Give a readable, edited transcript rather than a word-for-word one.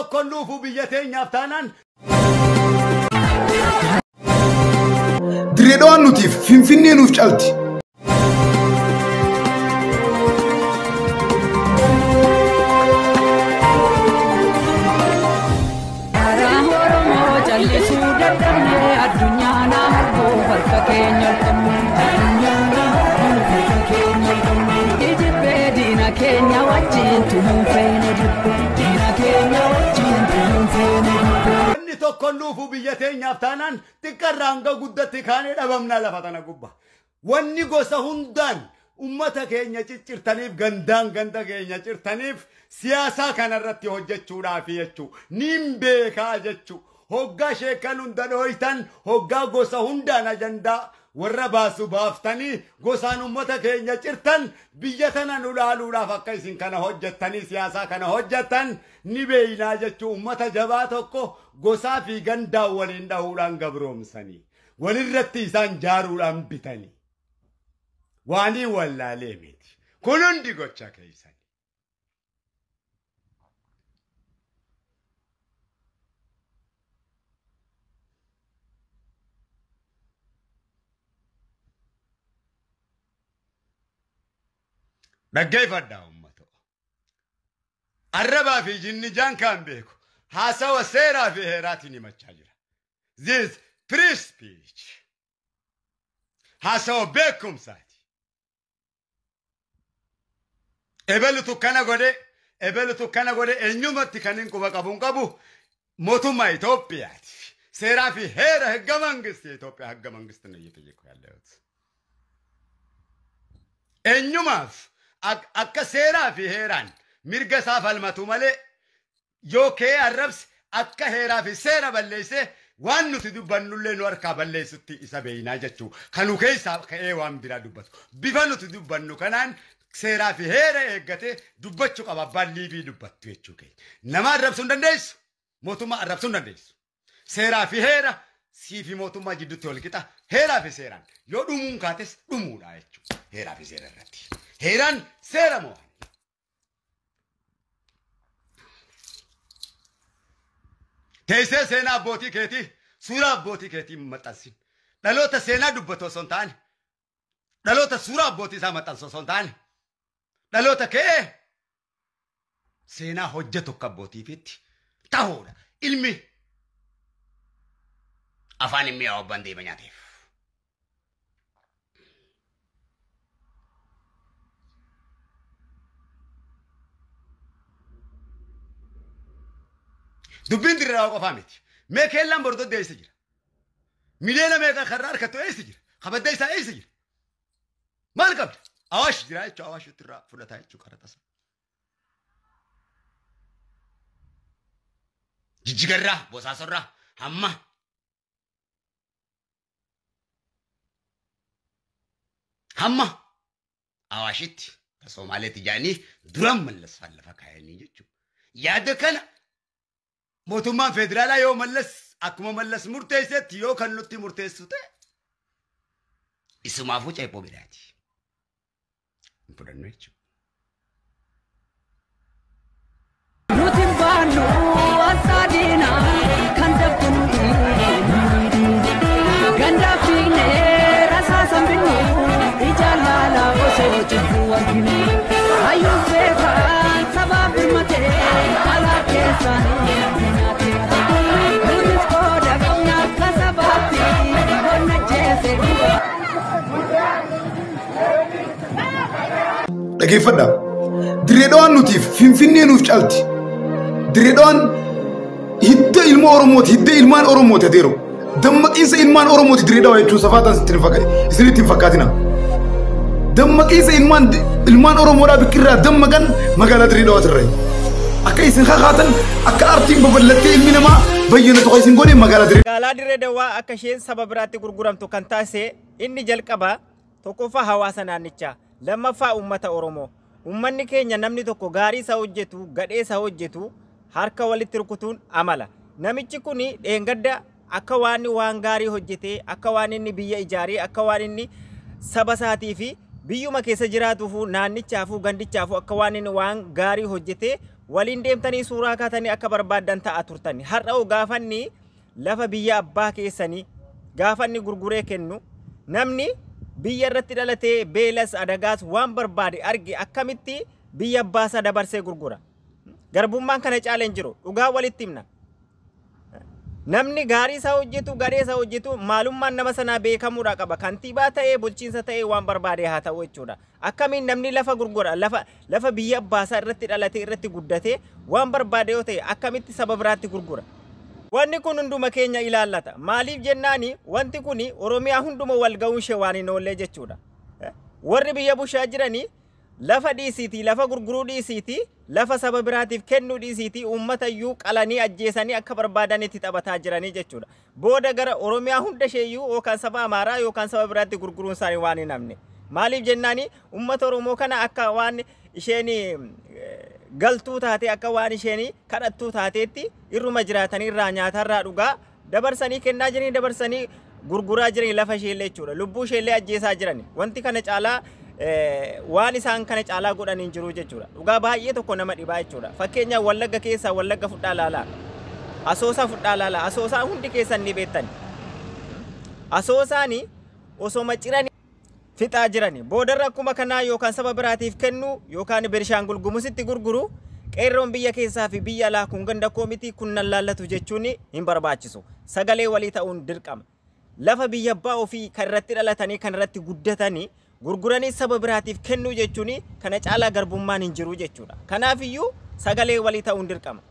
Tokko nuufu biyya teenyaaf taanaan. Dirree Dhawaan nutiif Finfinnee nuuf caalti. Oromoo callisuu dadhabnee addunyaa na arguuf harka keenya ol qabne. Addunyaa na arguuf harka keenya ol qabne. Ijibbee diina keenya wajjin tumuun feene dibbe. Diina keenya wajjin tumuun feene dibbe. Wanni tokko nuufu biyya teenyaaf taanaan xiqqarraa hanga guddatti kaanee dhabamnaa lafa tana gubbaa. Wanni gosa hundaan ummata keenya ciccirtaniif gandaan ganda keenya cirtaniif siyaasaa kanarratti hojjechuudhaaf jechuu niin beekaa jechuu hoggaa sheekan hunda dhooytan hoggaa gosa hundaan ajandaa warra baasu baaftanii gosaan ummata keenya cirtan biyya tana nu dhaaluudhaaf akka isin kana hojjettanii siyaasaa kana hojjettan ni beeynaa jechuu ummata jabaa tokko gosaa fi gandaan waliin dhahuudhaan gabroomsanii walirratti isaan jaaruudhaan bitanii. Waanii wallaalee miti. Kun hundi gocha keessani. Dhaggeeffadhaa uummata. Arrabaa fi jinnijaan kan beeku haasawa seeraa fi heeraatiin himachaa jira. This free speech. Haasawa beekumsaati. Ebelutu kana godhe, ebelutu kana godhe eenyumatti kan hin quba qabu hin qabu mootummaa Itoophiyaati. Seeraa fi heera ህገ መንግስት የኢትዮጵያ ህገ መንግስት ነው እየጠየኩ ያለሁት። Eenyumaaf akka seeraa fi heeraan mirga isaa falmatu malee yoo kee arrabse akka heeraa fi seera balleesse waan nuti dubbannullee nu harkaa balleessutti isa beeynaa jechuu kanu keessaa ka'ee waan biraa dubbatu bifa nuti dubbannu kanaan seeraa fi heera eeggatee dubbachuu qaba abbaan liibii dubbattu jechuu keenya. Nama arrabsuu hin dandeessu, mootummaa arrabsuu hin dandeessu. Seeraa fi heera sii fi mootummaa jidduutti wal qixa heeraa fi seeraan yoo dhumuun kaates dhumuudha jechuudha heeraa fi seera irratti. Heeraan seera mo'an. Teessee seenaa abbootii keetii suuraa abbootii keetii maxxansin. Dhaloota seenaa dubbatu osoo hin taane dhaloota suuraa abbootii isaa maxxansu osoo hin taane dhaloota ka'ee seenaa hojjetu akka abbootiifitti ta'uudha. Ilmi afaan hin mi'aawu abbaan deema nyaateef. Dubbiin Dirree Dhawaa qofaa miti. Mee keellaan bordoddee eessa jira? Miliyoona meeqa karraa harkattu eessa jira? Kabadda isaa eessa jira? Maal qabda? Awaash jira jechuudha. Awaash irraa fudhataa jechuudha qaraxa isaa. Jijjigarraa, Bosaasorraa, hamma hamma Awaashitti ka Somaaleetti jedhanii duran Mallas faan lafa kaayanii jechuudha. Yaada kana mootummaan federaalaa yoo Mallas akkuma Mallas murteessetti yoo kan nutti murteessu ta'e isumaafuu ceephoo biraati. Hin fudhannu jechuudha. Nuti hin baannu asxaa diinaa kan dabtu nuyi. Ganda fiignee rasaasa binnu ijaan laalaa osoo cubbuu arginu. Hayyuun beekaan sabaaf birmatee alaa keessaan nyaatee. Nutis qooda qabna akka sabaatti qonna jeese dhugaa. Dhaggeeffadhaa. Dirree Dhawaan nutiif Finfinnee nuuf caalti. Dirree Dhawaan hidda ilma Oromooti, hidda ilmaan Oromooti adeero. Dammaqiinsa ilmaan Oromooti Dirree Dhawaa jechuun safaataan isinitti hin fakkaatina. Dammaqiinsa ilmaan ilmaan Oromoodhaa bikkirraa dammaqan magaalaa Dirree Dhawaatirraa. Akka isin kakaatan akka aartiin babal'attee ilmi namaa bayyana tokko isin godhe magaalaa Dirree Magaalaa Dirree Dawaa akka isheen saba biraatti gurguramtu kan taasise inni jalqaba tokkoffaa hawaasa naannichaa lammaffaa uummata Oromoo. Uummanni keenya namni tokko gaarii isaa hojjetu gadhee isaa hojjetu harka walitti rukutuun amala. Namichi kun dheengadda akka waan waan gaarii hojjetee akka waan inni biyya ijaaree akka waan inni saba isaatii fi Biyyuma keessa jiraatuufuu, naannichaafuu, gandichaafuu akka waan inni waan gaarii hojjetee waliin deemtanii suuraa kaatanii akka barbaaddan ta'a turtani. Har'a hoo gaafanni lafa biyya abbaa keessanii gaafanni gurguree kennu, namni biyya irratti dhalatee beelas adagaas waan barbaade arge akkamitti biyya abbaasaa dabarsee gurgura? Garbummaan kana caala hin jiru. Dhugaa walitti himna. Namni gaarii isaa hojjetu, gadhee isaa hojjetu, maalummaan nama sanaa beekamuudha qaba. Kantiibaa ta'ee, bulchiinsa ta'ee, waan barbaade haa ta'u jechuudha. Akkamiin namni lafa gurgura? Lafa biyya abbaasaa irratti dhalatee irratti guddatee waan barbaade yoo ta'e akkamitti saba biraatti gurgura? Wanni kun hunduma keenya ilaallata. Maaliif jennaani, wanti kun Oromiyaa hunduma wal ga'uun ishee waan hin oollee jechuudha. Warri biyya bushaa jiranii lafa dhiisiitii, lafa gurguruu dhiisiitii, lafa saba biraatiif kennuu dhiisiitii, uummata iyyuu qalanii ajjeesanii akka barbaadanitti taphataa jiranii jechuudha. Booda gara Oromiyaa hunda isheeyyuu yookaan saba Amaaraa yookaan saba biraatti gurguruun isaanii waan hin hafne. Maaliif jennaani, uummata Oromoo kana akka waan isheen galtuu taate, akka waan isheen kadhattuu taateetti irruma jiraatanii irraa nyaatarraa dhugaa dabarsanii kennaa jiranii, dabarsanii gurguraa jiranii lafa isheellee jechuudha. Lubbuu isheellee ajjeesaa jirani. Wanti kana caalaa waan isaan kana caalaa godhan hin jiru jechuudha. Dhugaa baay'ee tokko nama dhibaa jechuudha. Fakkeenyaaf Wallagga keessaa Wallagga fudhaa laalaa. Asoosaa fudhaa laalaa. Asoosaa hundi keessan ni beektan. Asoosaani osoma ciranii fixaa jirani. Boodarra akkuma kanaa yookaan saba biraatiif kennu yookaan Benishaangul Gumuzitti gurguru. Qeerroon biyya keessaa fi biyya alaa kun ganda koo miti, kun nan laallatu jechuun hin barbaachisu. Sagalee walii ta'uun dirqama. Lafa biyya abbaa ofii kan irratti dhalatanii kan irratti guddatanii gurguranii saba biraatiif kennuu jechuun kana caalaa garbummaan hin jiru jechuudha. Kanaafiyyuu sagalee walii ta'uun dirqama.